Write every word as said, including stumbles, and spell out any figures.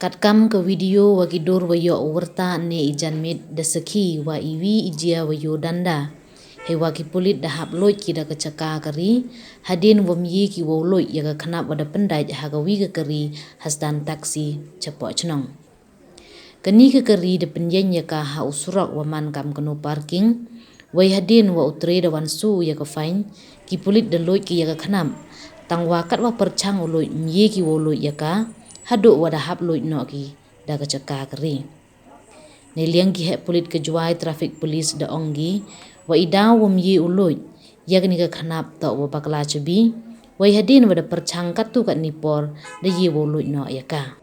Katkam ka video wa ki dur wa yoh u wyrta ne i janmiet da sakhi wa i wi i jia wa yoh danda. Hei wa ki pulit da hap loit ki da ka chaka ka ri, hadien wa mye ki wow loit ya ka khnap wa da pyndait ha ka wi ka kari ha stan taxi chapoh chnong. Kani ka kari da pynyeng ya ka ha u surok wa man kam ka no parking, wei hadien wa u tre da wan su ya ka fine, ki pulit da loit ki ya ka khnap, tang wa kat wa pyrchang u loit mye ki wow loit ya ka, haduh wa da hap loit noh ki da ka chaka ka ri. Neiliang ki heh pulit ka Jowai Traffic Police da ong ki, wa i daw wa mye u loit ya kani ka khnap toh wa bakla chabi, wei hadien wa da pyrchang katto katni por da ye wow loit noh ya ka.